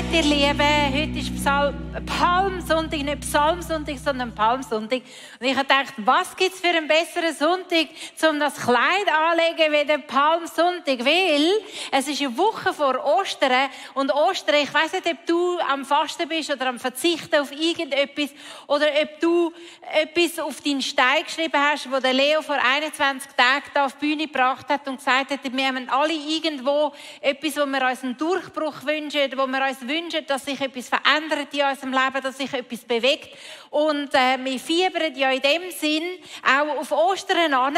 möchte dir lieben. Heute ist Palmsonntag, nicht Psalmsonntag, sondern Palmsonntag. Und ich habe gedacht, was gibt es für einen besseren Sonntag, um das Kleid anzulegen wie der Palmsonntag? Weil es ist eine Woche vor Ostern. Und Ostern, ich weiss nicht, ob du am Fasten bist oder am Verzichten auf irgendetwas oder ob du etwas auf deinen Stein geschrieben hast, wo der Leo vor 21 Tagen da auf die Bühne gebracht hat und gesagt hat, wir haben alle irgendwo etwas, wo wir uns einen Durchbruch wünschen, wo wir uns wünschen, dass sich etwas verändert in unserem Leben, dass sich etwas bewegt. Und wir fiebern ja in dem Sinn auch auf Ostern an.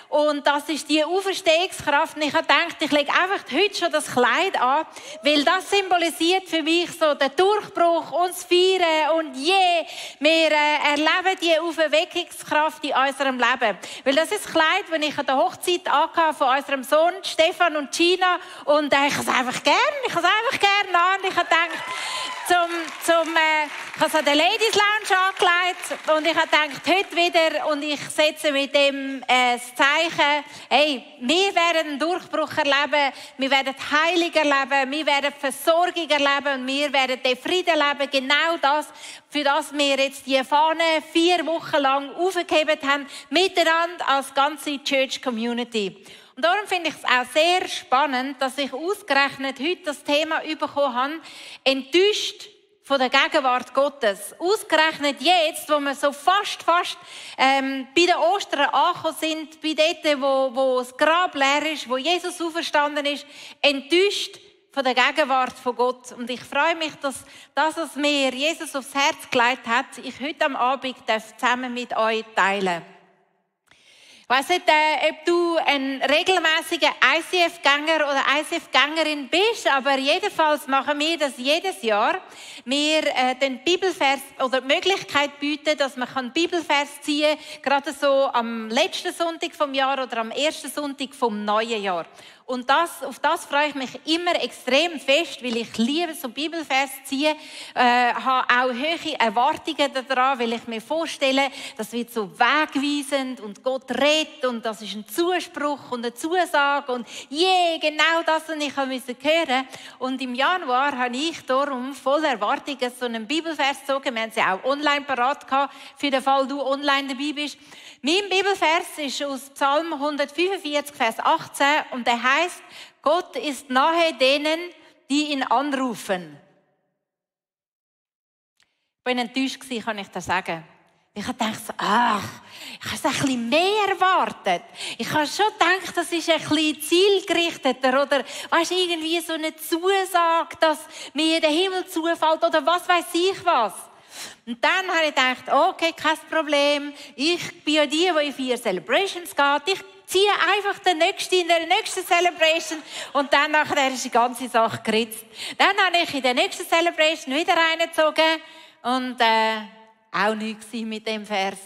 Und das ist die Auferstehungskraft. Und ich habe gedacht, ich lege einfach heute schon das Kleid an, weil das symbolisiert für mich so den Durchbruch, uns feiern und wir erleben die Auferweckungskraft in unserem Leben. Weil das ist das Kleid, das ich an der Hochzeit anhatte von unserem Sohn Stefan und Gina. Und ich habe es einfach gerne an. Ich habe gedacht, ich habe es an der Ladies Lounge angelegt und ich habe gedacht, heute wieder und ich setze mit dem das Zeichen, hey, wir werden einen Durchbruch erleben, wir werden Heilung erleben, wir werden Versorgung erleben und wir werden den Frieden erleben, genau das, für das wir jetzt die Fahne 4 Wochen lang aufgehebt haben, miteinander als ganze Church Community. Und darum finde ich es auch sehr spannend, dass ich ausgerechnet heute das Thema bekommen habe, enttäuscht von der Gegenwart Gottes. Ausgerechnet jetzt, wo wir so fast bei den Ostern angekommen sind, bei dort, wo das Grab leer ist, wo Jesus auferstanden ist, enttäuscht von der Gegenwart von Gott. Und ich freue mich, dass das, was mir Jesus aufs Herz gelegt hat, ich heute am Abend zusammen mit euch teilen darf. Ich weiss nicht, ob du ein regelmäßiger ICF-Gänger oder ICF-Gängerin bist, aber jedenfalls machen wir das jedes Jahr. Wir den Bibelvers oder die Möglichkeit bieten, dass man Bibelvers ziehen kann, gerade so am letzten Sonntag vom Jahr oder am ersten Sonntag vom neuen Jahr. Und auf das freue ich mich immer extrem fest, weil ich liebe so Bibelvers ziehen, habe auch hohe Erwartungen daran, weil ich mir vorstelle, das wird so wegweisend und Gott redet und das ist ein Zuspruch und eine Zusage und genau das, was ich hören musste. Und im Januar habe ich darum voller Erwartungen so einen Bibelvers gezogen. Wir haben sie auch online parat gehabt, für den Fall du online dabei bist. Mein Bibelvers ist aus Psalm 145, Vers 18 und der heißt: Gott ist nahe denen, die ihn anrufen. Ich war enttäuscht, kann ich das sagen. Ich habe gedacht, ich habe es ein bisschen mehr erwartet. Ich habe schon gedacht, das ist ein bisschen zielgerichteter oder weißt, irgendwie so eine Zusage, dass mir der Himmel zufällt oder was weiß ich was. Und dann habe ich gedacht, okay, kein Problem. Ich bin ja die in 4 Celebrations geht. Ich ziehe einfach den nächsten in der nächsten Celebration und dann nachher ist die ganze Sache geritzt. Dann habe ich in der nächsten Celebration wieder reingezogen und auch nichts mit dem Vers.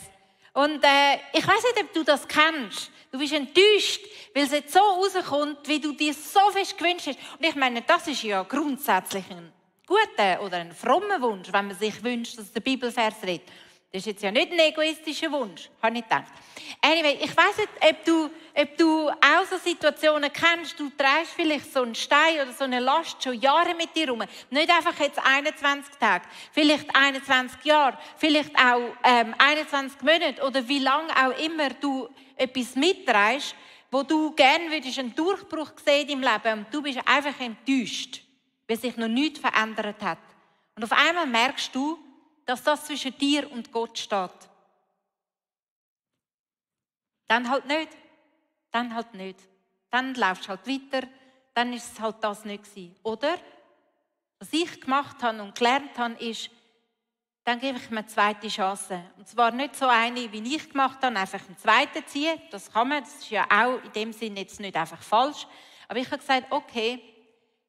Und ich weiss nicht, ob du das kennst. Du bist enttäuscht, weil es jetzt so rauskommt, wie du dir so fest gewünscht hast. Und ich meine, das ist ja grundsätzlich ein guter oder ein frommer Wunsch, wenn man sich wünscht, dass der Bibelvers redet. Das ist jetzt ja nicht ein egoistischer Wunsch, habe ich gedacht. Anyway, ich weiss nicht, ob du auch so Situationen kennst. Du trägst vielleicht so einen Stein oder so eine Last schon Jahre mit dir rum. Nicht einfach jetzt 21 Tage, vielleicht 21 Jahre, vielleicht auch 21 Monate oder wie lange auch immer du etwas mitträgst, wo du gerne würdest einen Durchbruch sehen im Leben und du bist einfach enttäuscht, weil sich noch nichts verändert hat. Und auf einmal merkst du, dass das zwischen dir und Gott steht. Dann halt nicht. Dann laufst du halt weiter, dann ist es halt das nicht gewesen. Oder, was ich gemacht habe und gelernt habe, ist, dann gebe ich mir eine zweite Chance. Und zwar nicht so eine, wie ich gemacht habe, einfach einen zweiten ziehen. Das kann man, das ist ja auch in dem Sinne jetzt nicht einfach falsch. Aber ich habe gesagt, okay,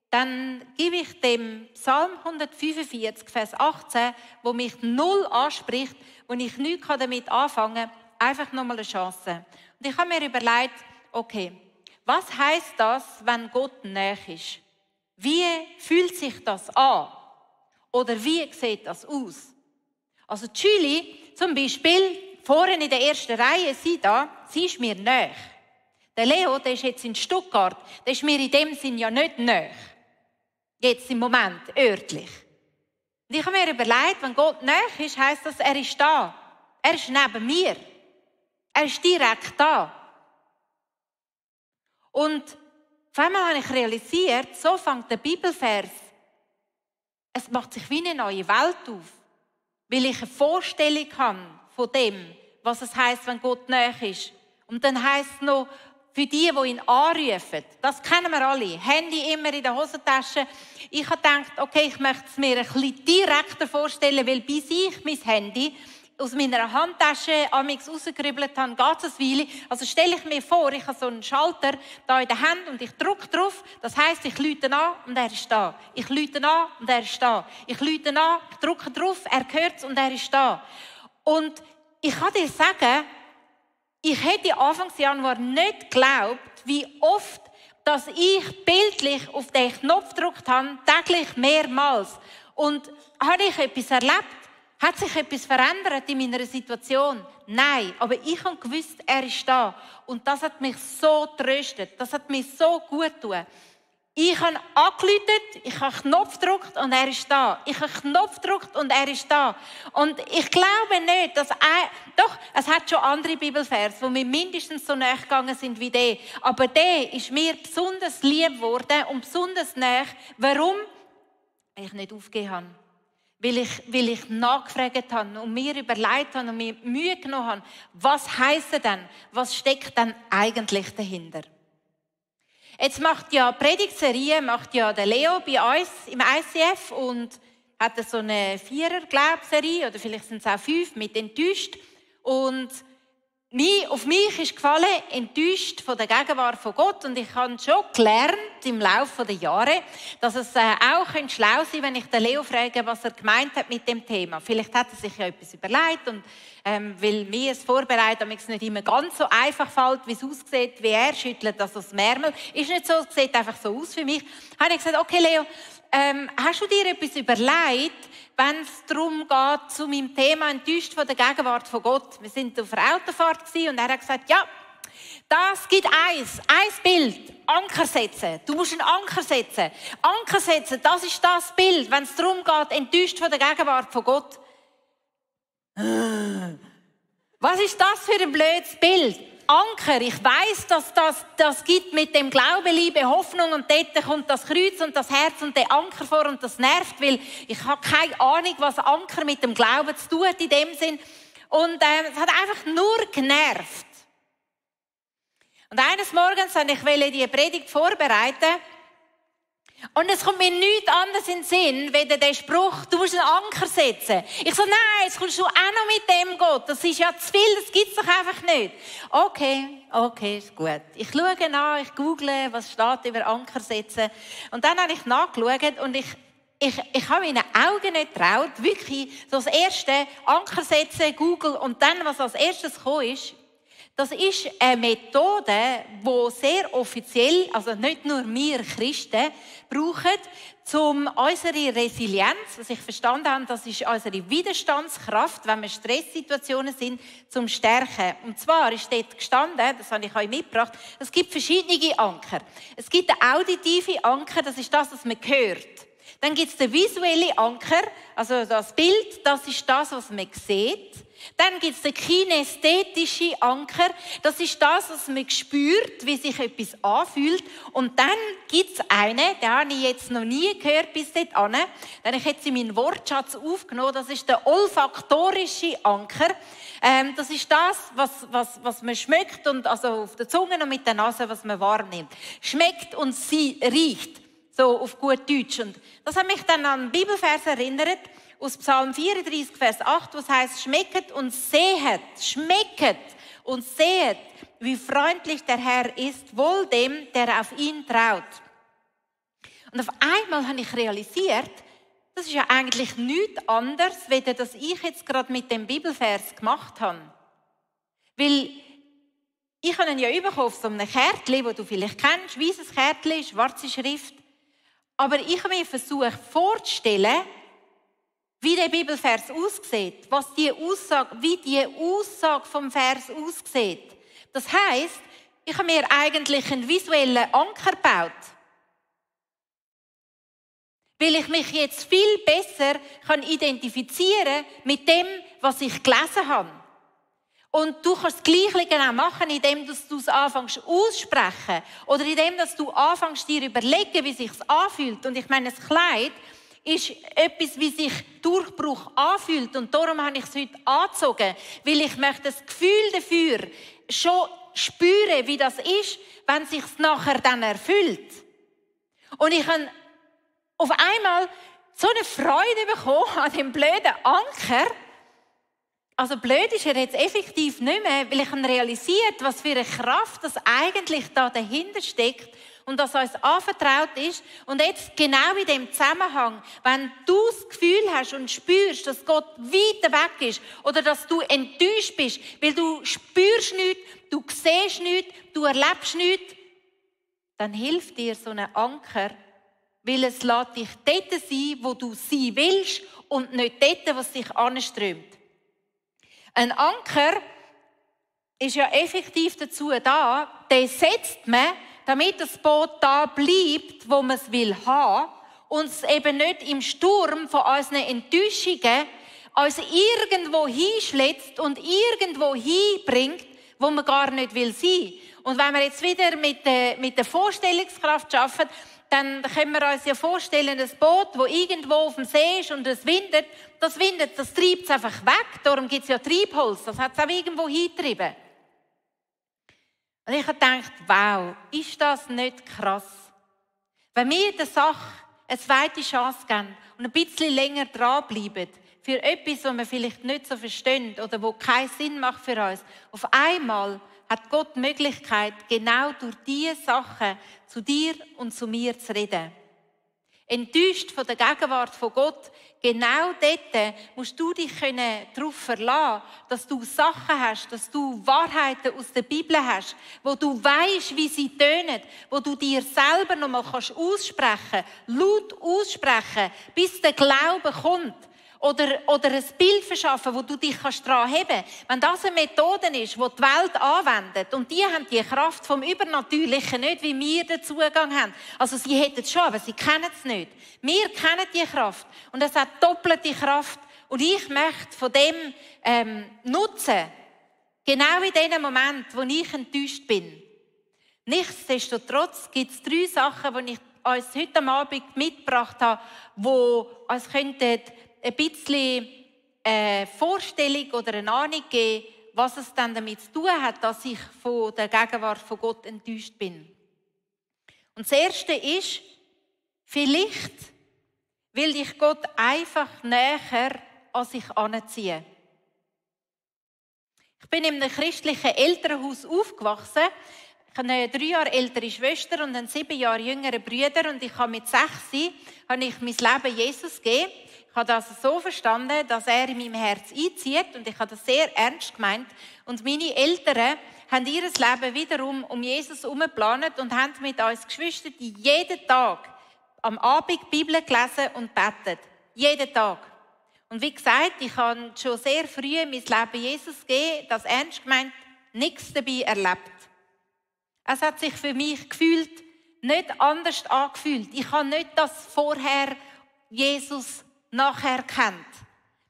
dann gebe ich dem Psalm 145, Vers 18, wo mich null anspricht, wo ich nichts damit anfangen kann, einfach nochmal eine Chance. Und ich habe mir überlegt, okay, was heisst das, wenn Gott nahe ist? Wie fühlt sich das an? Oder wie sieht das aus? Also Julie zum Beispiel, vorne in der ersten Reihe, sie ist mir nahe. Der Leo, der ist jetzt in Stuttgart, der ist mir in dem Sinn ja nicht nahe. Jetzt im Moment, örtlich. Und ich habe mir überlegt, wenn Gott nahe ist, heisst das, er ist da. Er ist neben mir. Er ist direkt da. Und auf einmal habe ich realisiert, so fängt der Bibelvers, es macht sich wie eine neue Welt auf. Weil ich eine Vorstellung habe von dem, was es heisst, wenn Gott nahe ist. Und dann heisst es noch, für die ihn anrufen, das kennen wir alle, Handy immer in der Hosentasche. Ich habe gedacht, okay, ich möchte es mir ein bisschen direkter vorstellen, weil bis ich mein Handy aus meiner Handtasche amigs rausgerübelt habe, geht es eine Weile. Also stelle ich mir vor, ich habe so einen Schalter da in der Hand und ich drücke drauf. Das heisst, ich läute an und er ist da. Ich läute an und er ist da. Ich läute an, ich drücke drauf, er hört es und er ist da. Und ich kann dir sagen, ich hätte Anfang Januar nicht geglaubt, wie oft, dass ich bildlich auf den Knopf gedrückt habe, täglich mehrmals. Und habe ich etwas erlebt? Hat sich etwas verändert in meiner Situation? Nein, aber ich habe gewusst, er ist da. Und das hat mich so tröstet, das hat mich so gut getan. Ich habe angerufen, ich habe Knopf gedrückt und er ist da. Ich habe Knopf gedrückt und er ist da. Und ich glaube nicht, dass doch, es hat schon andere Bibelverse, die mir mindestens so nahe gegangen sind wie der. Aber der ist mir besonders lieb geworden und besonders nahe. Warum? Weil ich nicht aufgegeben habe. Weil ich nachgefragt habe und mir überlegt habe und mir Mühe genommen habe, was heisst denn? Was steckt denn eigentlich dahinter? Jetzt macht ja die Predigtserie der Leo bei uns im ICF und hat so eine 4er-Serie oder vielleicht sind es auch 5 mit «Enttäuscht». Und auf mich ist gefallen, enttäuscht von der Gegenwart von Gott. Und ich habe schon gelernt im Laufe der Jahre, dass es auch schlau sein könnte, wenn ich den Leo frage, was er gemeint hat mit dem Thema. Vielleicht hat er sich ja etwas überlegt und weil mir es vorbereitet, damit es nicht immer ganz so einfach fällt, wie es aussieht, wie er schüttelt, also das Märmel. Ist nicht so, es sieht einfach so aus für mich. Habe ich gesagt, okay Leo, hast du dir etwas überlegt, wenn es darum geht, zu meinem Thema enttäuscht von der Gegenwart von Gott? Wir sind auf einer Autofahrt und er hat gesagt, ja, das gibt ein Bild, Anker setzen. Du musst einen Anker setzen. Anker setzen, das ist das Bild, wenn es darum geht, enttäuscht von der Gegenwart von Gott. Was ist das für ein blödes Bild? Anker, ich weiss, dass das gibt mit dem Glaube, Liebe, Hoffnung und dort kommt das Kreuz und das Herz und der Anker vor und das nervt, weil ich habe keine Ahnung, was Anker mit dem Glauben zu tun hat in dem Sinn. Und es hat einfach nur genervt. Und eines Morgens wollte ich die Predigt vorbereiten und es kommt mir nichts anderes in den Sinn, weder der Spruch, du musst einen Anker setzen. Ich so, nein, jetzt kommst du auch noch mit dem Gott. Das ist ja zu viel, das gibt es doch einfach nicht. Okay, ist gut. Ich schaue nach, ich google, was steht über Anker setzen. Und dann habe ich nachgeschaut und ich habe meinen Augen nicht getraut, wirklich so das erste Anker setzen, Google und dann, was als erstes gekommen ist, das ist eine Methode, die sehr offiziell, also nicht nur wir Christen, brauchen, um unsere Resilienz, was ich verstanden habe, das ist unsere Widerstandskraft, wenn wir Stresssituationen sind, zum Stärken. Und zwar ist dort gestanden, das habe ich euch mitgebracht, es gibt verschiedene Anker. Es gibt den auditiven Anker, das ist das, was man hört. Dann gibt es den visuellen Anker, also das Bild, das ist das, was man sieht. Dann gibt es den kinästhetischen Anker, das ist das, was man spürt, wie sich etwas anfühlt. Und dann gibt es einen, den habe ich jetzt noch nie gehört bis dorthin, den habe ich jetzt in meinen Wortschatz aufgenommen, das ist der olfaktorische Anker. Das ist das, was man schmeckt, und also auf der Zunge und mit der Nase, was man wahrnimmt. Schmeckt und sie riecht. So auf gut Deutsch. Und das hat mich dann an einen Bibelvers erinnert, aus Psalm 34, Vers 8, was heißt, schmecket und sehet, wie freundlich der Herr ist, wohl dem, der auf ihn traut. Und auf einmal habe ich realisiert, das ist ja eigentlich nichts anderes, als das ich jetzt gerade mit dem Bibelvers gemacht habe. Weil ich habe ihn ja bekommen auf so einem Kärtchen, das du vielleicht kennst, weißes Kärtchen, schwarze Schrift. Aber ich habe mir versucht vorzustellen, wie der Bibelvers aussieht, wie die Aussage vom Vers aussieht. Das heisst, ich habe mir eigentlich einen visuellen Anker gebaut. Weil ich mich jetzt viel besser identifizieren kann mit dem, was ich gelesen habe. Und du kannst das Gleiche auch machen, indem du es anfängst aussprechen. Oder indem du anfängst dir überlegen, wie es sich anfühlt. Und ich meine, das Kleid ist etwas, wie sich Durchbruch anfühlt. Und darum habe ich es heute angezogen. Weil ich möchte das Gefühl dafür schon spüren, wie das ist, wenn es sich nachher dann erfüllt. Und ich habe auf einmal so eine Freude bekommen an dem blöden Anker. Also blöd ist er jetzt effektiv nicht mehr, weil ich habe realisiert, was für eine Kraft das eigentlich da dahinter steckt und dass uns anvertraut ist. Und jetzt genau in dem Zusammenhang, wenn du das Gefühl hast und spürst, dass Gott weit weg ist oder dass du enttäuscht bist, weil du spürst nichts, du siehst nichts, du erlebst nichts, dann hilft dir so ein Anker, weil es lässt dich dort sein, wo du sein willst und nicht dort, was dich anströmt. Ein Anker ist ja effektiv dazu da, den setzt man, damit das Boot da bleibt, wo man es will haben und es eben nicht im Sturm von unseren Enttäuschungen uns irgendwo hinschlägt und irgendwo hinbringt, wo man gar nicht will sein. Und wenn wir jetzt wieder mit der Vorstellungskraft arbeiten, dann können wir uns ja vorstellen, ein Boot, das irgendwo auf dem See ist und es windet, das treibt es einfach weg. Darum gibt es ja Treibholz, das hat es auch irgendwo hingetrieben. Und ich habe gedacht, wow, ist das nicht krass? Wenn wir der Sache eine zweite Chance geben und ein bisschen länger dranbleiben, für etwas, was wir vielleicht nicht so verstehen oder wo keinen Sinn macht für uns, auf einmal hat Gott die Möglichkeit, genau durch diese Sachen zu dir und zu mir zu reden. Enttäuscht von der Gegenwart von Gott, genau dort musst du dich darauf verlassen, dass du Sachen hast, dass du Wahrheiten aus der Bibel hast, wo du weisst, wie sie tönen, wo du dir selber nochmal aussprechen, laut aussprechen, bis der Glaube kommt. Oder ein Bild verschaffen, wo du dich daran heben kannst. Wenn das eine Methode ist, die die Welt anwendet, und die haben die Kraft vom Übernatürlichen nicht, wie wir den Zugang haben. Also sie hätten es schon, aber sie kennen es nicht. Wir kennen die Kraft. Und es hat doppelte Kraft. Und ich möchte von dem nutzen. Genau in dem Moment, wo ich enttäuscht bin. Nichtsdestotrotz gibt es 3 Sachen, die ich uns heute Abend mitgebracht habe, die uns könnten ein bisschen Vorstellung oder eine Ahnung geben, was es dann damit zu tun hat, dass ich von der Gegenwart von Gott enttäuscht bin. Und das Erste ist, vielleicht will dich Gott einfach näher an sich heranziehen. Ich bin in einem christlichen Elternhaus aufgewachsen. Ich habe eine 3 Jahre ältere Schwester und einen 7 Jahre jüngeren Bruder. Und ich habe mit 6 mein Leben Jesus gegeben. Ich habe das so verstanden, dass er in meinem Herz einzieht. Und ich habe das sehr ernst gemeint. Und meine Eltern haben ihr Leben wiederum um Jesus herum geplant und haben mit uns Geschwistern jeden Tag am Abend die Bibel gelesen und betet. Jeden Tag. Und wie gesagt, ich habe schon sehr früh mein Leben Jesus gegeben, das ernst gemeint, nichts dabei erlebt. Es hat sich für mich gefühlt, nicht anders angefühlt. Ich habe nicht das vorher Jesus nachher kennt.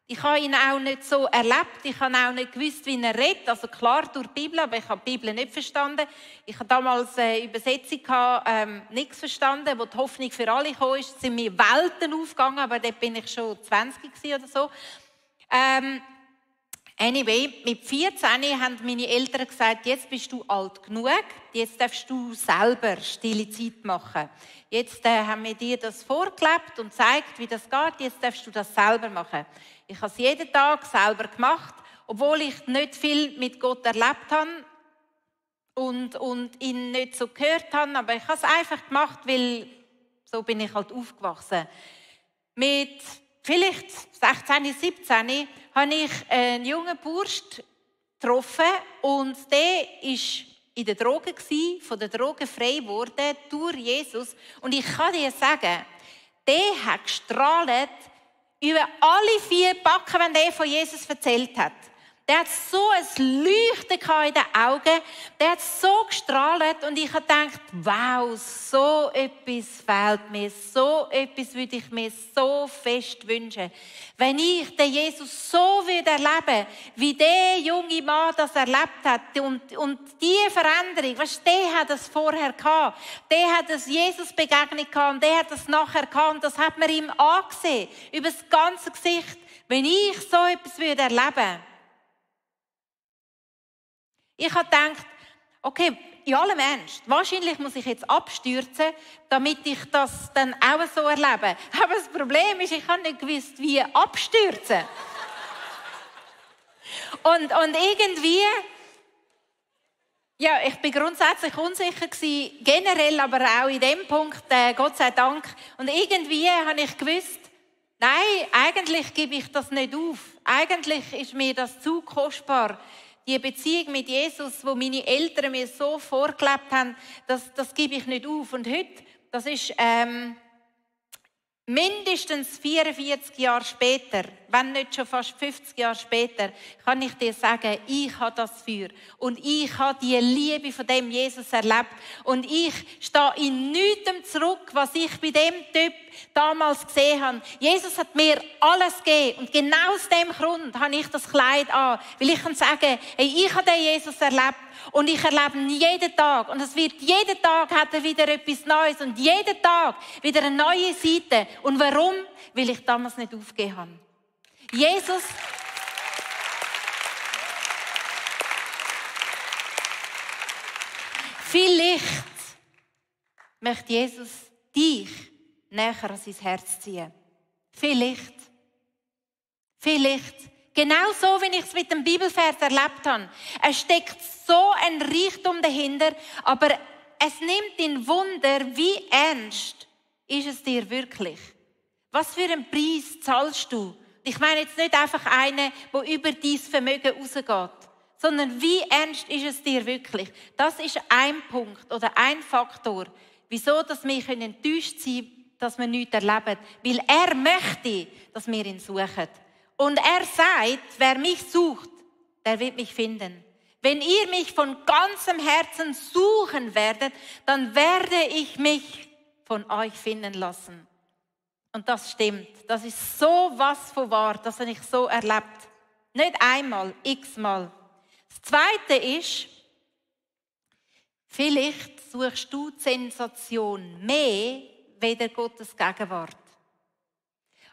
Ich habe ihn auch nicht so erlebt. Ich habe auch nicht gewusst, wie er redet. Also klar durch die Bibel, aber ich habe die Bibel nicht verstanden. Ich habe damals eine Übersetzung nichts verstanden, wo die Hoffnung für alle kam. Es sind mir Welten aufgegangen, aber dort bin ich schon 20 oder so. Anyway, mit 14 haben meine Eltern gesagt, jetzt bist du alt genug, jetzt darfst du selber stille Zeit machen. Jetzt haben wir dir das vorgelebt und gezeigt, wie das geht, jetzt darfst du das selber machen. Ich habe es jeden Tag selber gemacht, obwohl ich nicht viel mit Gott erlebt habe und ihn nicht so gehört habe, aber ich habe es einfach gemacht, weil so bin ich halt aufgewachsen. Mit vielleicht 16, 17 habe ich einen jungen Bursch getroffen und der war in der Droge, von der Droge frei geworden durch Jesus. Und ich kann dir sagen, der hat gestrahlt über alle 4 Backen, wenn der von Jesus erzählt hat. Der hat so ein Leuchten in den Augen. Der hat so gestrahlt. Und ich habe gedacht, wow, so etwas fehlt mir. So etwas würde ich mir so fest wünschen. Wenn ich den Jesus so erleben würde, wie der junge Mann das erlebt hat. Und diese Veränderung, weißt du, der hat es vorher gehabt. Der hat es Jesus-Begegnung gehabt. Und der hat es nachher gehabt. Und das hat man ihm angesehen. Über das ganze Gesicht. Wenn ich so etwas erleben würde. Ich habe gedacht, okay, in allem Ernst, wahrscheinlich muss ich jetzt abstürzen, damit ich das dann auch so erlebe. Aber das Problem ist, ich habe nicht gewusst, wie abstürzen. und irgendwie, ja, ich bin grundsätzlich unsicher gewesen, generell, aber auch in dem Punkt, Gott sei Dank. Und irgendwie habe ich gewusst, nein, eigentlich gebe ich das nicht auf. Eigentlich ist mir das zu kostbar. Die Beziehung mit Jesus, wo meine Eltern mir so vorgelebt haben, das gebe ich nicht auf. Und heute, das ist mindestens 44 Jahre später, wenn nicht schon fast 50 Jahre später, kann ich dir sagen, ich habe das für. Und ich habe die Liebe von dem Jesus erlebt. Und ich stehe in nichts zurück, was ich bei dem Typ damals gesehen habe. Jesus hat mir alles gegeben. Und genau aus dem Grund habe ich das Kleid an. Weil ich kann sagen, hey, ich habe den Jesus erlebt. Und ich erlebe ihn jeden Tag. Und es wird jeden Tag hat er wieder etwas Neues. Und jeden Tag wieder eine neue Seite. Und warum? Weil ich damals nicht aufgegeben habe. Jesus. Vielleicht möchte Jesus dich näher an sein Herz ziehen. Vielleicht. Genau so, wie ich es mit dem Bibelvers erlebt habe. Es steckt so ein Reichtum dahinter, aber es nimmt ihn Wunder, wie ernst ist es dir wirklich? Was für einen Preis zahlst du? Ich meine jetzt nicht einfach einen, der über dein Vermögen rausgeht, sondern wie ernst ist es dir wirklich? Das ist ein Punkt oder ein Faktor, wieso dass wir enttäuscht sein können, dass wir nichts erleben. Weil er möchte, dass wir ihn suchen. Und er sagt, wer mich sucht, der wird mich finden. Wenn ihr mich von ganzem Herzen suchen werdet, dann werde ich mich von euch finden lassen. Und das stimmt. Das ist so was von wahr, das habe ich so erlebt. Nicht einmal, x-mal. Das Zweite ist, vielleicht suchst du die Sensation mehr, weder Gottes Gegenwart.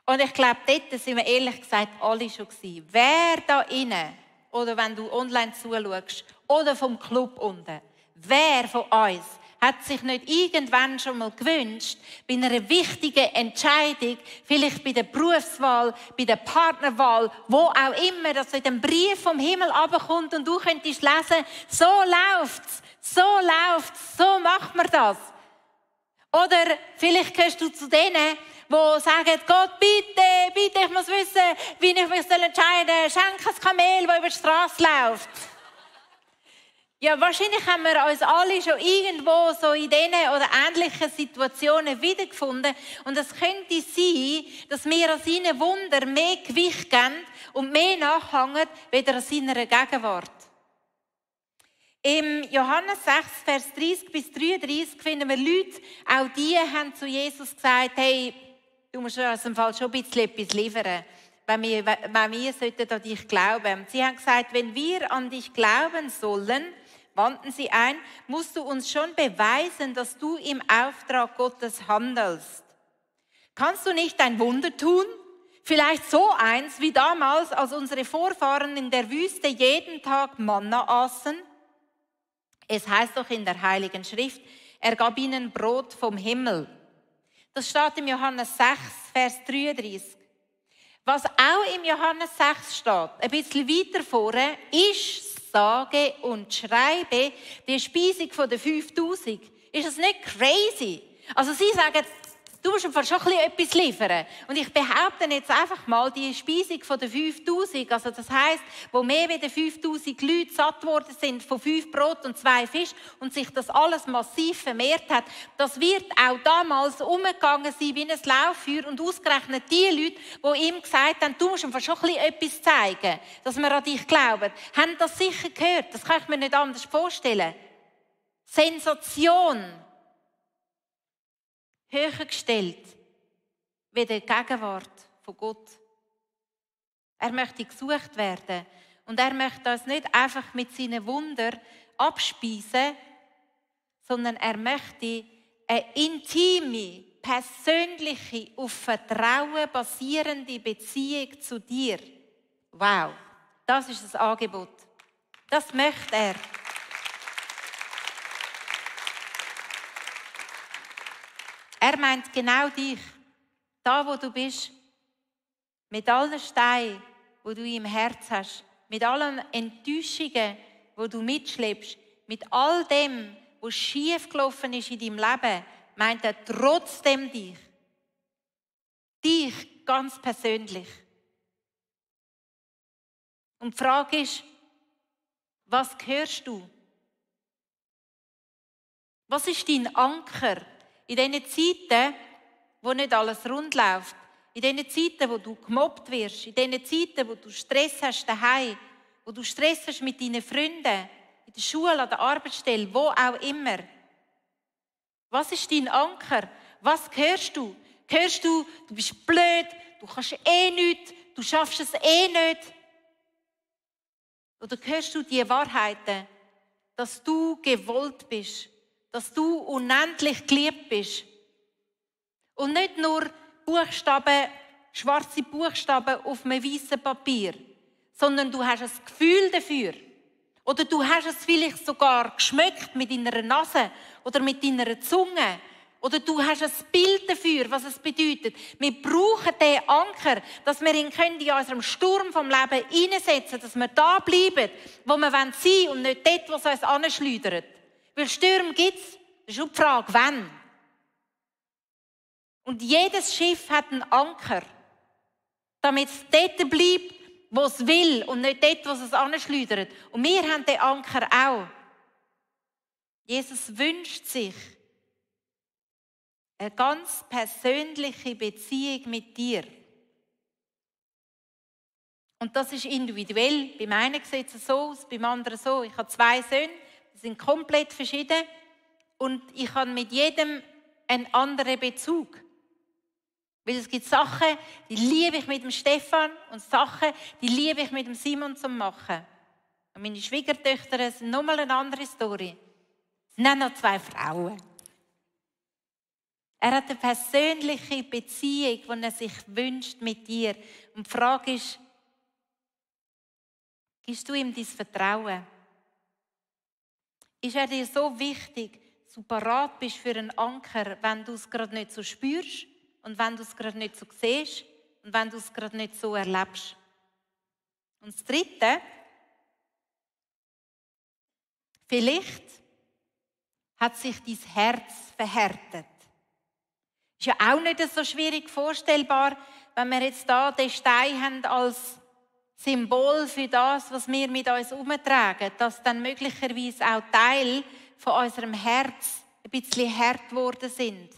Und ich glaube, dort sind wir ehrlich gesagt alle schon gewesen. Wer da innen, oder wenn du online zuschaust, oder vom Club unten, wer von uns hat sich nicht irgendwann schon mal gewünscht, bei einer wichtigen Entscheidung, vielleicht bei der Berufswahl, bei der Partnerwahl, wo auch immer, dass so ein Brief vom Himmel runterkommt und du könntest lesen, so läuft's, so macht man das. Oder vielleicht gehörst du zu denen, die sagen, Gott, bitte, ich muss wissen, wie ich mich entscheiden soll. Schenk ein Kamel, das über die Straße läuft. Ja, wahrscheinlich haben wir uns alle schon irgendwo so in diesen oder ähnlichen Situationen wiedergefunden. Und es könnte sein, dass wir an seinen Wunder mehr Gewicht geben und mehr nachhängen, weder an seiner Gegenwart. Im Johannes 6, Vers 30 bis 33 finden wir Leute, auch die haben zu Jesus gesagt, hey, du musst uns im Fall schon ein bisschen etwas liefern, wenn wir sollten an dich glauben. Sie haben gesagt, wenn wir an dich glauben sollen, wandten sie ein, musst du uns schon beweisen, dass du im Auftrag Gottes handelst. Kannst du nicht ein Wunder tun? Vielleicht so eins wie damals, als unsere Vorfahren in der Wüste jeden Tag Manna aßen? Es heißt doch in der Heiligen Schrift, er gab ihnen Brot vom Himmel. Das steht im Johannes 6, Vers 33. Was auch im Johannes 6 steht, ein bisschen weiter vorne, ist, sage und schreibe die Speisung von den 5000. Ist das nicht crazy? Also sie sagen, Du musst einfach schon etwas liefern. Und ich behaupte jetzt einfach mal, die Speisung von den 5000, also das heisst, wo mehr als 5000 Leute satt worden sind von 5 Brot und 2 Fisch und sich das alles massiv vermehrt hat, das wird auch damals umgegangen sein wie ein Lauffeuer und ausgerechnet die Leute, die ihm gesagt haben, du musst einfach schon etwas zeigen, dass wir an dich glauben, haben das sicher gehört. Das kann ich mir nicht anders vorstellen. Sensation. Höher gestellt wie die Gegenwart von Gott. Er möchte gesucht werden und er möchte uns nicht einfach mit seinen Wundern abspeisen, sondern er möchte eine intime, persönliche, auf Vertrauen basierende Beziehung zu dir. Wow, das ist das Angebot. Das möchte er. Er meint genau dich, da wo du bist, mit allen Steinen, die du im Herz hast, mit allen Enttäuschungen, die du mitschleppst, mit all dem, was schief gelaufen ist in deinem Leben, meint er trotzdem dich. Dich ganz persönlich. Und die Frage ist, was hörst du? Was ist dein Anker? In diesen Zeiten, wo nicht alles rund läuft, in diesen Zeiten, wo du gemobbt wirst, in diesen Zeiten, wo du Stress hast daheim, wo du Stress hast mit deinen Freunden, in der Schule, an der Arbeitsstelle, wo auch immer. Was ist dein Anker? Was hörst du? Hörst du, du bist blöd, du kannst nichts, du schaffst es nicht? Oder hörst du die Wahrheiten, dass du gewollt bist? Dass du unendlich geliebt bist. Und nicht nur Buchstaben, schwarze Buchstaben auf einem weißen Papier, sondern du hast ein Gefühl dafür. Oder du hast es vielleicht sogar geschmeckt mit deiner Nase oder mit deiner Zunge. Oder du hast ein Bild dafür, was es bedeutet. Wir brauchen diesen Anker, dass wir ihn in unserem Sturm vom Leben hineinsetzen können, dass wir da bleiben, wo wir sein wollen und nicht dort, was uns anschleudert. Weil Stürme gibt es, das ist nur die Frage, wann. Und jedes Schiff hat einen Anker, damit es dort bleibt, wo es will und nicht dort, wo es anschleudert. Und wir haben den Anker auch. Jesus wünscht sich eine ganz persönliche Beziehung mit dir. Und das ist individuell. Beim einen sieht es so aus, beim anderen so. Ich habe 2 Söhne. Sind komplett verschieden und ich habe mit jedem einen anderen Bezug. Weil es gibt Sachen, die liebe ich mit dem Stefan und Sachen, die liebe ich mit dem Simon zum Machen. Und meine Schwiegertöchter sind nochmal eine andere Story. Es sind auch noch 2 Frauen. Er hat eine persönliche Beziehung, die er sich wünscht mit dir. Und die Frage ist, gibst du ihm dein Vertrauen? Ist er dir so wichtig, dass du parat bist für einen Anker, wenn du es gerade nicht so spürst und wenn du es gerade nicht so siehst und wenn du es gerade nicht so erlebst? Und das Dritte, vielleicht hat sich dein Herz verhärtet. Ist ja auch nicht so schwierig vorstellbar, wenn wir jetzt da den Stein haben als Symbol für das, was wir mit uns herumtragen, dass dann möglicherweise auch Teil von unserem Herz ein bisschen hart geworden sind.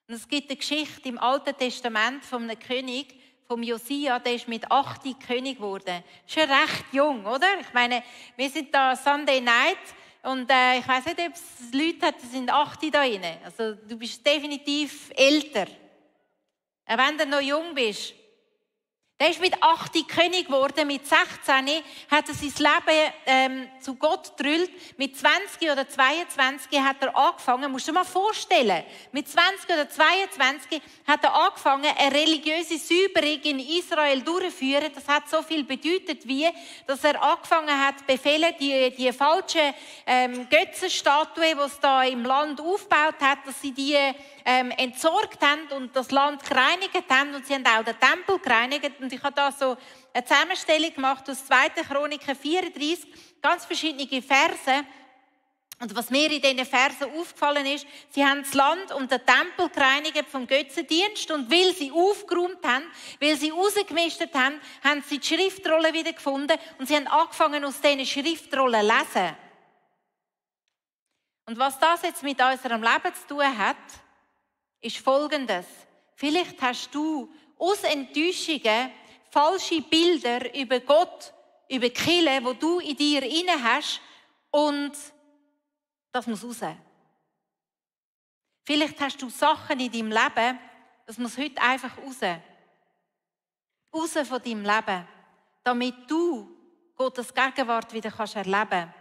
Und es gibt eine Geschichte im Alten Testament von einem König, vom Josia, der ist mit 8 König geworden. Schon recht jung, oder? Ich meine, wir sind da Sunday Night und ich weiß nicht, ob es Leute hat, die sind 8 da drin. Also du bist definitiv älter. Auch wenn du noch jung bist. Der ist mit 8 König geworden, mit 16 hat er sein Leben zu Gott gedrillt. Mit 20 oder 22 hat er angefangen, musst du dir mal vorstellen, mit 20 oder 22 hat er angefangen, eine religiöse Säuberung in Israel durchzuführen. Das hat so viel bedeutet, wie, dass er angefangen hat, befehlen, die falschen Götzenstatuen, die es da im Land aufgebaut hat, dass sie die entsorgt haben und das Land gereinigt haben und sie haben auch den Tempel gereinigt. Und ich habe da so eine Zusammenstellung gemacht aus 2. Chroniker 34, ganz verschiedene Verse, Und was mir in diesen Versen aufgefallen ist, sie haben das Land und den Tempel gereinigt vom Götzendienst und weil sie aufgeräumt haben, weil sie rausgemistet haben, haben sie die Schriftrollen wieder gefunden und sie haben angefangen, aus diesen Schriftrollen zu lesen. Und was das jetzt mit unserem Leben zu tun hat, ist Folgendes. Vielleicht hast du aus Enttäuschungen falsche Bilder über Gott, über die Kirche, die du in dir inne hast und das muss raus. Vielleicht hast du Sachen in deinem Leben, das muss heute einfach raus. Raus von deinem Leben. Damit du Gottes Gegenwart wieder erleben kannst.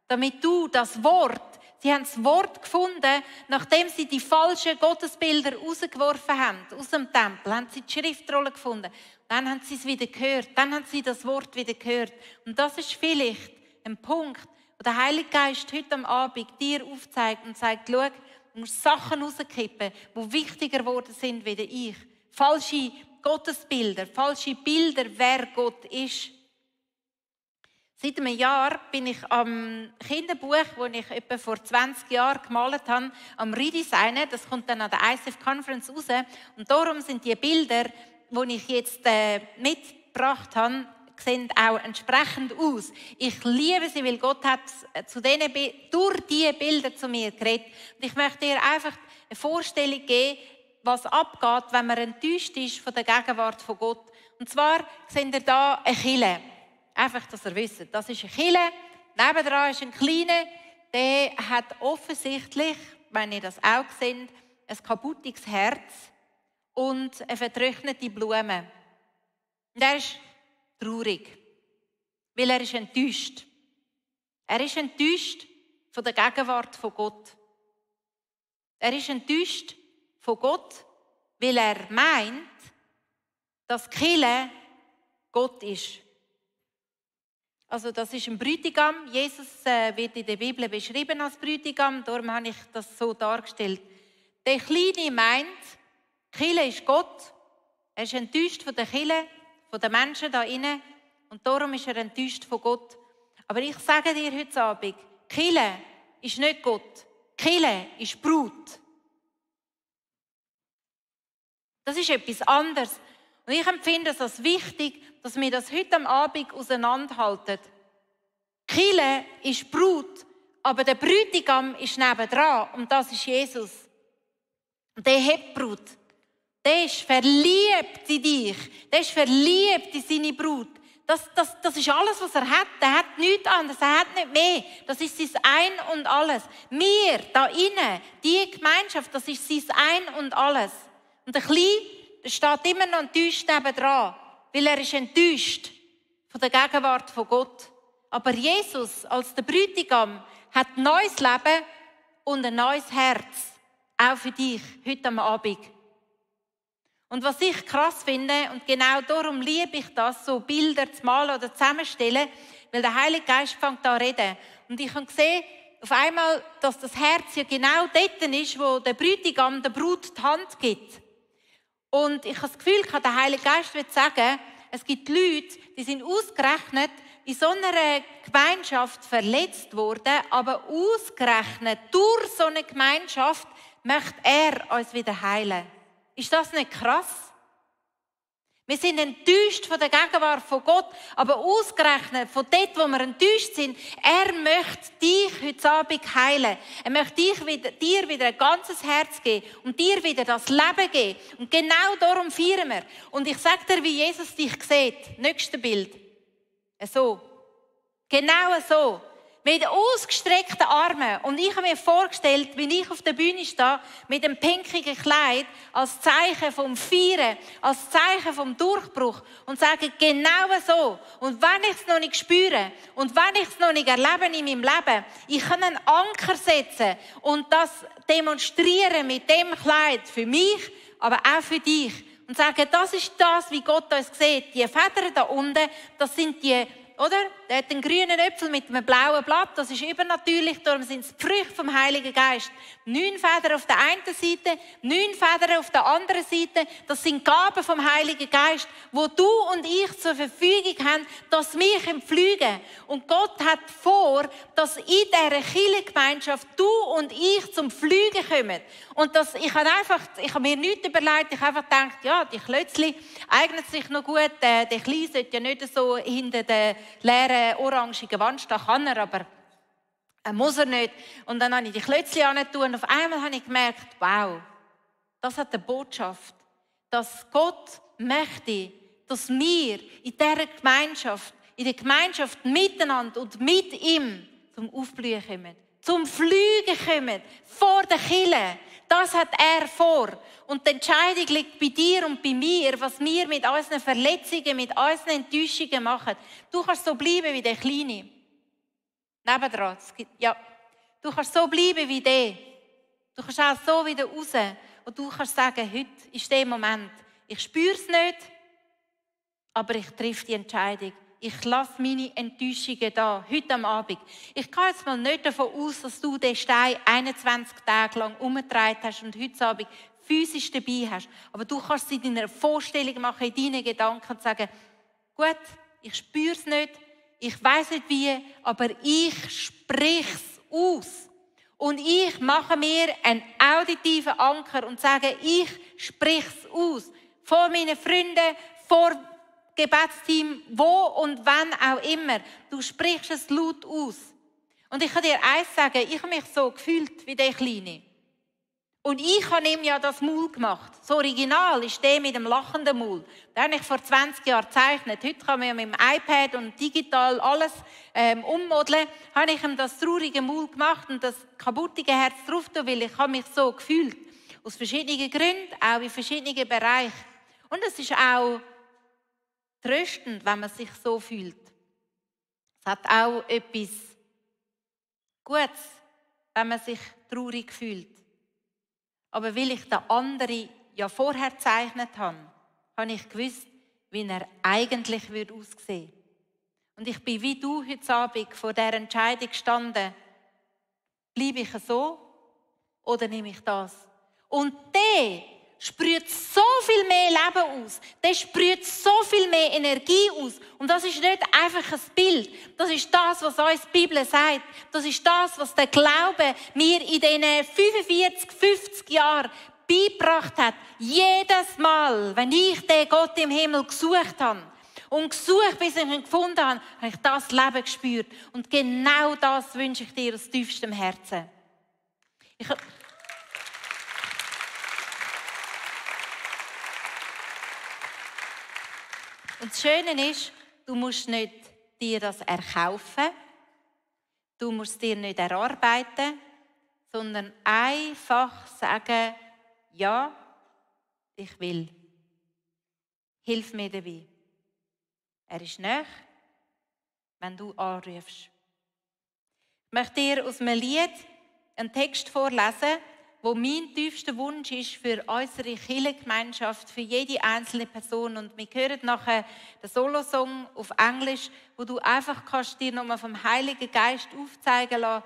Damit du das Wort, sie haben das Wort gefunden, nachdem sie die falschen Gottesbilder rausgeworfen haben, aus dem Tempel, haben sie die Schriftrolle gefunden. Dann haben sie es wieder gehört, dann haben sie das Wort wieder gehört. Und das ist vielleicht ein Punkt, wo der Heilige Geist heute am Abend dir aufzeigt und sagt, schau, du musst Sachen rauskippen, die wichtiger geworden sind wie ich. Falsche Gottesbilder, falsche Bilder, wer Gott ist. Seit einem Jahr bin ich am Kinderbuch, das ich etwa vor 20 Jahren gemalt habe, am Redesignen. Das kommt dann an der ICF Conference raus. Und darum sind die Bilder, die ich jetzt mitgebracht habe, sehen auch entsprechend aus. Ich liebe sie, weil Gott hat durch diese Bilder zu mir geredet. Und ich möchte dir einfach eine Vorstellung geben, was abgeht, wenn man enttäuscht ist von der Gegenwart von Gott. Und zwar seht ihr hier eine Kirche. Einfach, dass ihr wisst, das ist eine Kirche. Nebendran ist ein kleiner, der hat offensichtlich, wenn ihr das auch seht, ein kaputtes Herz und eine vertrocknete Blume. Und er ist traurig, weil er ist enttäuscht. Er ist enttäuscht von der Gegenwart von Gott. Er ist enttäuscht von Gott, weil er meint, dass die Kirche Gott ist. Also das ist ein Bräutigam. Jesus wird in der Bibel beschrieben als Bräutigam, darum habe ich das so dargestellt. Der Kleine meint, die Kirche ist Gott. Er ist enttäuscht von der Kirche, von den Menschen da innen und darum ist er enttäuscht von Gott. Aber ich sage dir heute Abend, die Kirche ist nicht Gott. Die Kirche ist Brut. Das ist etwas anderes. Und ich empfinde es als wichtig, dass wir das heute am Abend auseinanderhalten. Die Kirche ist Brut, aber der Bräutigam ist nebendran und das ist Jesus. Und der hat Brut. Der ist verliebt in dich. Der ist verliebt in seine Brut. Das ist alles, was er hat. Er hat nichts anderes. Er hat nicht mehr. Das ist sein Ein und Alles. Wir, da innen, die Gemeinschaft, das ist sein Ein und Alles. Und der Kleine, der steht immer noch enttäuscht nebendran, weil er ist enttäuscht von der Gegenwart von Gott. Aber Jesus als der Bräutigam hat ein neues Leben und ein neues Herz. Auch für dich, heute am Abend. Und was ich krass finde, und genau darum liebe ich das, so Bilder zu malen oder zusammenstellen, weil der Heilige Geist fängt an zu reden. Und ich habe gesehen, auf einmal, dass das Herz ja genau dort ist, wo der Bräutigam der Brut die Hand gibt. Und ich habe das Gefühl, der Heilige Geist wird sagen, es gibt Leute, die sind ausgerechnet in so einer Gemeinschaft verletzt worden, aber ausgerechnet durch so eine Gemeinschaft möchte er uns wieder heilen. Ist das nicht krass? Wir sind enttäuscht von der Gegenwart von Gott, aber ausgerechnet von dort, wo wir enttäuscht sind, er möchte dich heute Abend heilen. Er möchte dir wieder ein ganzes Herz geben und dir wieder das Leben geben. Und genau darum feiern wir. Und ich sage dir, wie Jesus dich sieht. Nächstes Bild. So. Genau so. Mit ausgestreckten Armen. Und ich habe mir vorgestellt, wie ich auf der Bühne stehe, mit dem pinkigen Kleid, als Zeichen vom Feiern, als Zeichen vom Durchbruch und sage, genau so. Und wenn ich es noch nicht spüre und wenn ich es noch nicht erlebe in meinem Leben, ich kann einen Anker setzen und das demonstrieren mit dem Kleid für mich, aber auch für dich. Und sagen, das ist das, wie Gott uns sieht. Die Federn da unten, das sind die, oder? Der hat einen grünen Äpfel mit einem blauen Blatt. Das ist übernatürlich, darum sind es die Früchte vom Heiligen Geist. 9 Federn auf der einen Seite, 9 Federn auf der anderen Seite. Das sind Gaben vom Heiligen Geist, wo du und ich zur Verfügung haben, dass wir fliegen können. Und Gott hat vor, dass in dieser Kirchengemeinschaft du und ich zum Fliegen kommen. Und ich habe mir nichts überlegt, ich habe einfach gedacht, ja, die Klötzchen eignen sich noch gut. Der Kleine sollte ja nicht so hinter der leeren, orangigen Wand stehen, kann er, aber muss er nicht. Und dann habe ich die Klötzchen angetan und auf einmal habe ich gemerkt, wow, das hat eine Botschaft, dass Gott möchte, dass wir in dieser Gemeinschaft, in der Gemeinschaft miteinander und mit ihm zum Aufblühen kommen, zum Fliegen kommen, vor der Kirche. Das hat er vor. Und die Entscheidung liegt bei dir und bei mir, was wir mit unseren Verletzungen, mit unseren Enttäuschungen machen. Du kannst so bleiben wie der Kleine. Nebendran. Ja. Du kannst so bleiben wie der. Du kannst auch so wieder raus. Und du kannst sagen, heute ist der Moment. Ich spüre es nicht, aber ich treffe die Entscheidung. Ich lasse meine Enttäuschungen da, heute am Abend. Ich gehe jetzt mal nicht davon aus, dass du den Stein 21 Tage lang umgetragen hast und heute Abend physisch dabei hast. Aber du kannst es in deiner Vorstellung machen, in deinen Gedanken und sagen, gut, ich spüre es nicht, ich weiss nicht wie, aber ich spreche es aus. Und ich mache mir einen auditiven Anker und sage, ich spreche es aus. Vor meinen Freunden, vor Gebetsteam, wo und wann auch immer. Du sprichst es laut aus. Und ich kann dir eins sagen, ich habe mich so gefühlt wie der Kleine. Und ich habe ihm ja das Maul gemacht. Das Original ist der mit dem lachenden Maul. Den habe ich vor 20 Jahren gezeichnet. Heute kann man ja mit dem iPad und digital alles ummodeln. Habe ich ihm das traurige Maul gemacht und das kaputte Herz drauf tun, weil ich habe mich so gefühlt. Aus verschiedenen Gründen, auch in verschiedenen Bereichen. Und es ist auch tröstend, wenn man sich so fühlt. Es hat auch etwas Gutes, wenn man sich traurig fühlt. Aber weil ich den anderen ja vorher gezeichnet habe, habe ich gewusst, wie er eigentlich aussehen würde. Und ich bin wie du heute Abend vor dieser Entscheidung gestanden. Bleibe ich so oder nehme ich das? Und der sprüht so viel mehr Leben aus. Der sprüht so viel mehr Energie aus. Und das ist nicht einfach ein Bild. Das ist das, was uns die Bibel sagt. Das ist das, was der Glaube mir in diesen 45, 50 Jahren beigebracht hat. Jedes Mal, wenn ich den Gott im Himmel gesucht habe und gesucht, bis ich ihn gefunden habe, habe ich das Leben gespürt. Und genau das wünsche ich dir aus tiefstem Herzen. Und das Schöne ist, du musst nicht dir das erkaufen, du musst dir nicht erarbeiten, sondern einfach sagen, ja, ich will. Hilf mir dabei. Er ist nahe, wenn du anrufst. Ich möchte dir aus einem Lied einen Text vorlesen, wo mein tiefster Wunsch ist für unsere Kirchengemeinschaft, für jede einzelne Person. Und wir hören nachher den Solosong auf Englisch, wo du einfach kannst dir nochmal vom Heiligen Geist aufzeigen lassen,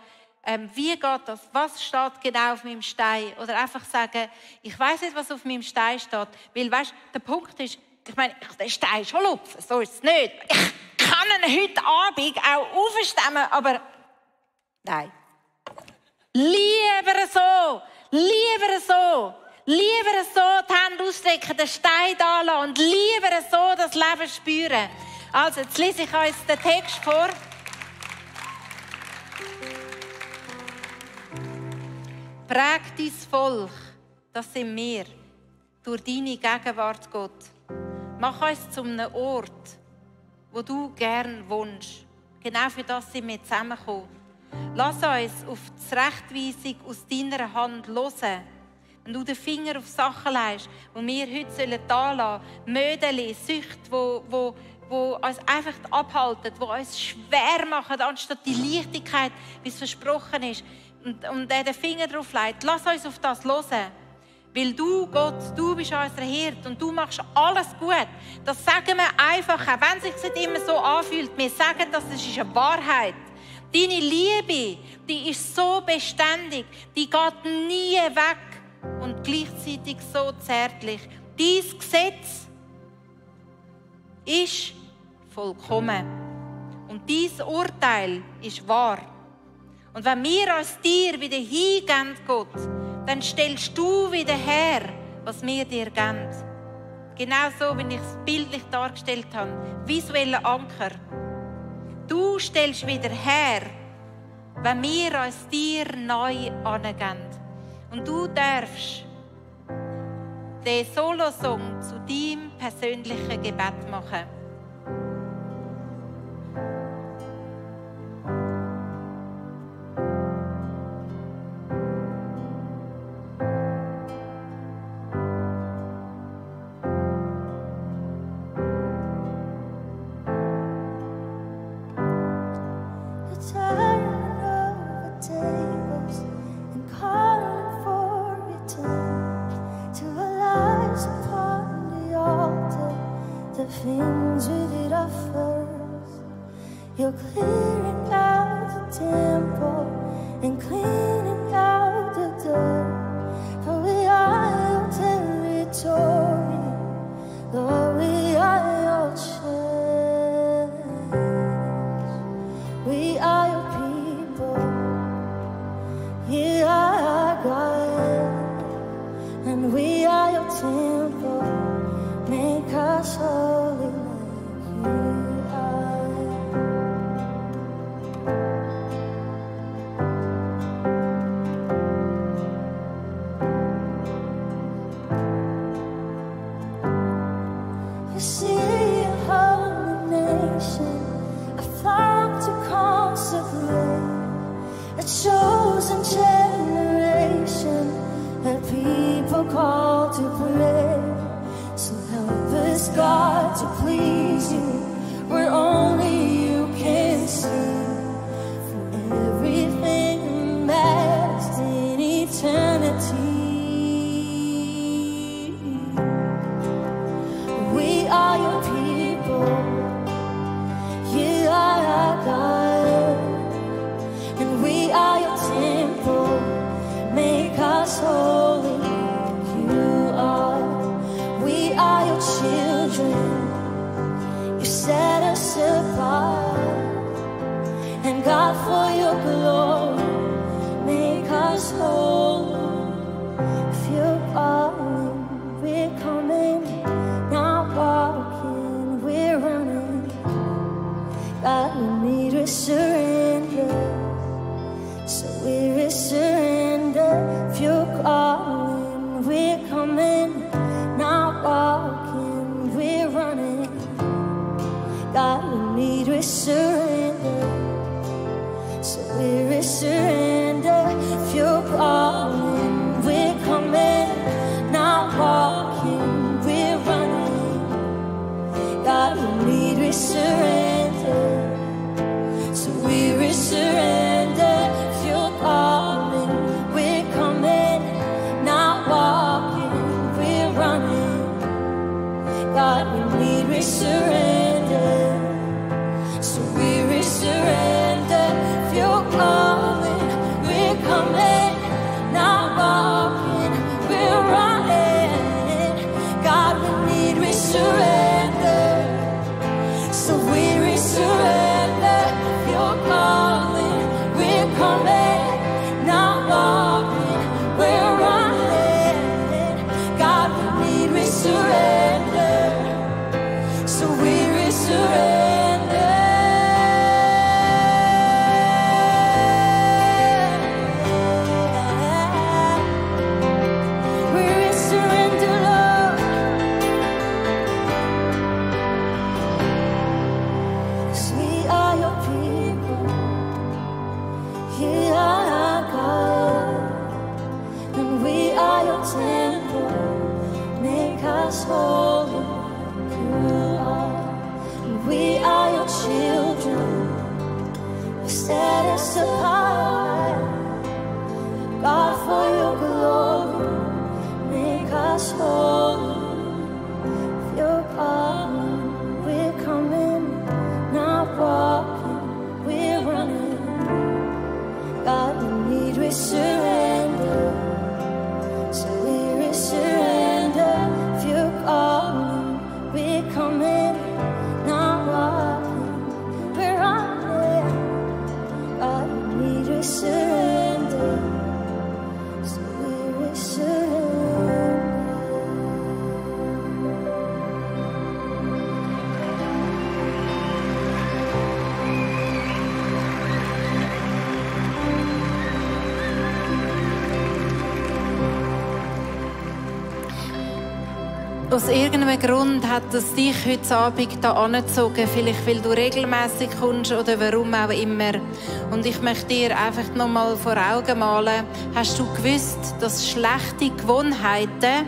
wie geht das, was steht genau auf meinem Stein. Oder einfach sagen, ich weiss nicht, was auf meinem Stein steht. Weil, weißt, der Punkt ist, ich meine, der Stein ist schon lupfen, so ist es nicht. Ich kann ihn heute Abend auch aufstemmen, aber nein. Lieber so. Lieber so die Hände ausstrecken, den Stein da lassen und lieber so das Leben spüren. Also, jetzt lese ich euch den Text vor. Präg dein Volk, das sind wir, durch deine Gegenwart, Gott. Mach uns zu einem Ort, wo du gern wohnst. Genau für das sind wir zusammengekommen. Lass uns auf die Zurechtweisung aus deiner Hand hören. Wenn du den Finger auf Sachen legst, die wir heute da lassen sollen, Mödeli, Süchte, die uns einfach abhalten, die uns schwer machen, anstatt die Leichtigkeit, wie es versprochen ist, und den Finger drauf legt. Lass uns auf das hören. Weil du, Gott, du bist unser Hirt und du machst alles gut. Das sagen wir einfach, auch wenn es sich nicht immer so anfühlt. Wir sagen, das ist eine Wahrheit. Deine Liebe, die ist so beständig, die geht nie weg und gleichzeitig so zärtlich. Dein Gesetz ist vollkommen und dein Urteil ist wahr. Und wenn wir uns dir wieder hingeben, Gott, dann stellst du wieder her, was wir dir geben. Genau so, wie ich es bildlich dargestellt habe. Visueller Anker. Du stellst wieder her, wenn wir uns dir neu angeben. Und du darfst den Solosong zu deinem persönlichen Gebet machen. Things we did at first, you're clearing out the temple and cleaning out the dirt. For we are your territory, Lord, we are your church. We are your people, you are our God, and we are your temple. Make us holy like you are. You see a holy nation, a flock to consecrate, a chosen generation, a people called to pray. So help us, God, to please you, where only you can see. For everything matters in eternity. We are your people, you are our God, and we are your temple. Make us holy like you are. We are your children, you set us apart, and God, for your glory, make us whole. If you're calling, we're coming, not walking, we're running. God, we need to surrender, so we surrender. If you're calling, we're coming, not walking, we're running. God, we need to surrender, so we surrender. If you're calling, we're coming, not walking, we're running. God, we need to surrender, so we surrender. If you're calling, we're coming, not walking, we're running. God, we need to surrender, so we surrender. If you're calling, we're coming, not walking, we're running. God, we need to surrender, so we surrender. If you're calling, we're coming, not walking, we're running. God, we need to surrender, so we surrender. We surrender, Lord, 'cause we are your people, you are our God, and we are your temple. Make us holy like you are. And we are your children, you set us apart. God, for your glory, make us holy. If you're calling, we're coming, not walking, we're running. aus irgendeinem Grund hat es dich heute Abend hier angezogen. Vielleicht, weil du regelmäßig kommst oder warum auch immer. Und ich möchte dir einfach noch mal vor Augen malen. Hast du gewusst, dass schlechte Gewohnheiten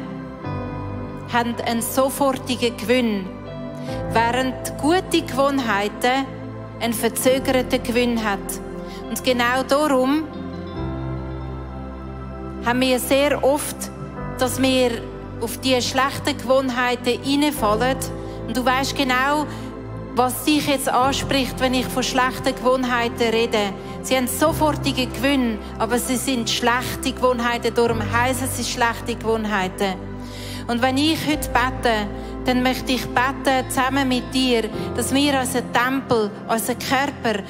haben einen sofortigen Gewinn, während gute Gewohnheiten einen verzögerten Gewinn haben? Und genau darum haben wir sehr oft, dass wir auf diese schlechten Gewohnheiten hineinfallen. Und du weißt genau, was dich jetzt anspricht, wenn ich von schlechten Gewohnheiten rede. Sie haben sofortige Gewinn, aber sie sind schlechte Gewohnheiten, darum heissen sie schlechte Gewohnheiten. Und wenn ich heute bete, dann möchte ich beten zusammen mit dir, dass wir unseren Tempel, unseren Körper,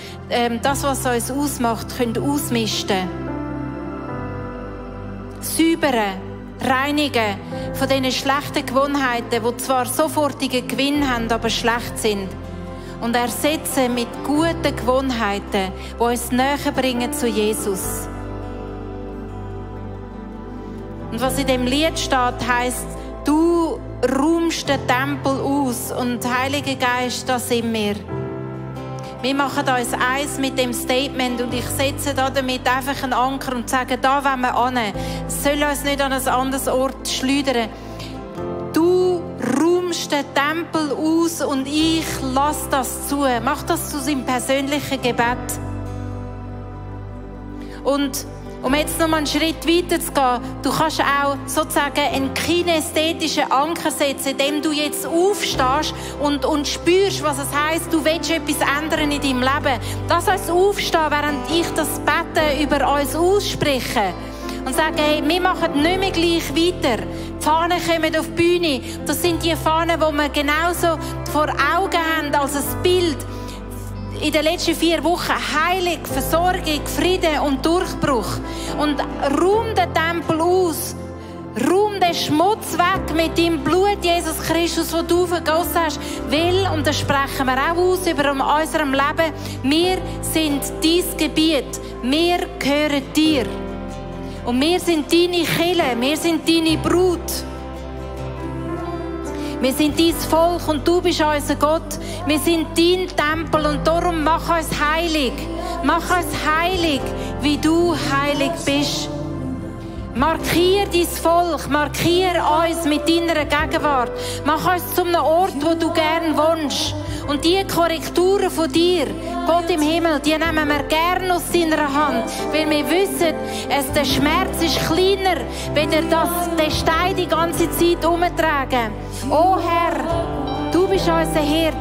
das, was uns ausmacht, können ausmisten. Säubern. Reinigen von diesen schlechten Gewohnheiten, die zwar sofortigen Gewinn haben, aber schlecht sind. Und ersetzen mit guten Gewohnheiten, die uns näher bringen zu Jesus. Und was in dem Lied steht, heisst, du räumst den Tempel aus und Heiliger Geist, das sind wir. Wir machen uns eins mit dem Statement und ich setze damit einfach einen Anker und sage, da wollen wir hin. Es soll uns nicht an ein anderes Ort schleudern. Du räumst den Tempel aus und ich lasse das zu. Mach das zu seinem persönlichen Gebet. Und um jetzt noch mal einen Schritt weiter zu gehen, du kannst auch sozusagen einen kinästhetischen Anker setzen, indem du jetzt aufstehst und spürst, was es heisst, du willst etwas ändern in deinem Leben. Das heißt aufstehen, während ich das Beten über uns ausspreche. Und sagen, hey, wir machen nicht mehr gleich weiter. Die Fahnen kommen auf die Bühne. Das sind die Fahnen, die wir genauso vor Augen haben als ein Bild. In den letzten 4 Wochen Heilung, Versorgung, Frieden und Durchbruch. Und räum den Tempel aus. Räum den Schmutz weg mit deinem Blut, Jesus Christus, das du vergossen hast. Weil, und das sprechen wir auch aus über unserem Leben, wir sind dein Gebiet. Wir gehören dir. Und wir sind deine Kirche, wir sind deine Brut. Wir sind dein Volk und du bist unser Gott. Wir sind dein Tempel und darum mach uns heilig. Mach uns heilig, wie du heilig bist. Markier dein Volk, markier uns mit deiner Gegenwart. Mach uns zu einem Ort, wo du gern wohnst. Und die Korrekturen von dir, Gott im Himmel, die nehmen wir gern aus deiner Hand. Weil wir wissen, der Schmerz ist kleiner, wenn den Stein die ganze Zeit umtragen. Oh Herr, du bist unser Hirt.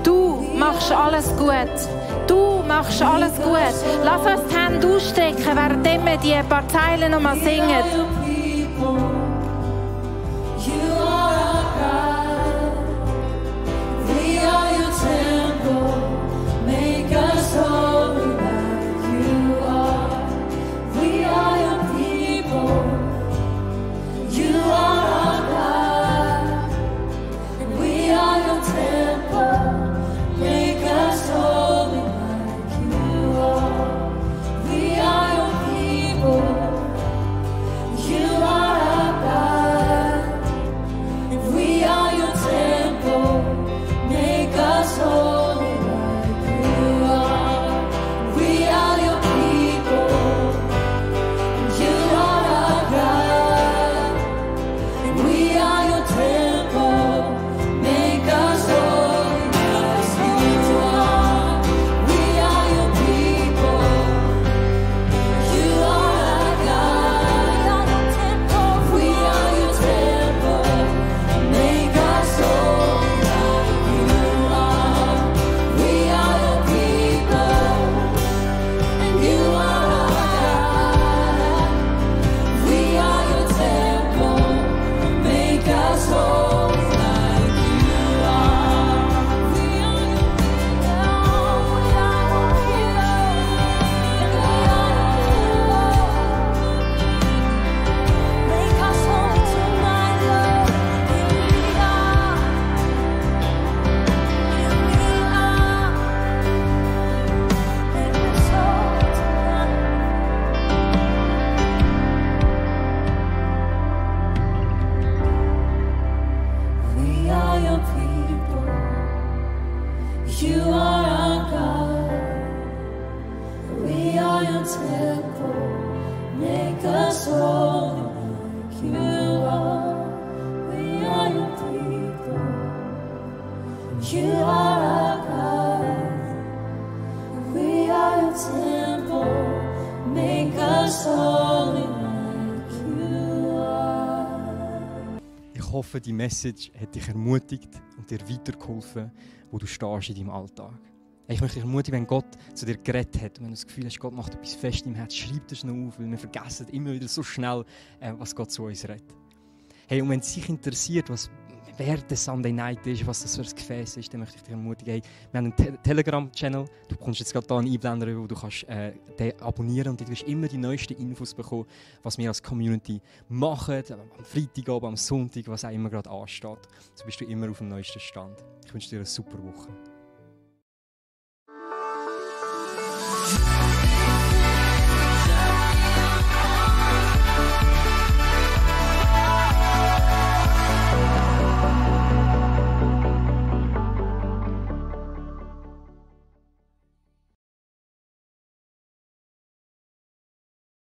Du machst alles gut. Du machst alles gut. Lass uns die Hände ausstrecken, während wir die paar Zeilen noch mal singen. You Make us holy like you are. We are your people. You are our God. We are your temple. Make us holy like you are. Ich hoffe, die Message hat dich ermutigt und dir weitergeholfen, wo du stehst in deinem Alltag. Ich möchte dich ermutigen, wenn Gott zu dir geredet hat und wenn du das Gefühl hast, Gott macht etwas fest im Herz, schreib das noch auf, weil wir vergessen immer wieder so schnell, was Gott zu uns redet. Hey, und wenn es dich interessiert, wer der Sunday Night ist, was das für ein Gefäß ist, dann möchte ich dich ermutigen, hey, wir haben einen Telegram-Channel, du bekommst jetzt gerade hier einen Einblender, wo du kannst, den abonnieren und du wirst immer die neuesten Infos bekommen, was wir als Community machen, am Freitagabend, am Sonntag, was auch immer gerade ansteht. So bist du immer auf dem neuesten Stand. Ich wünsche dir eine super Woche.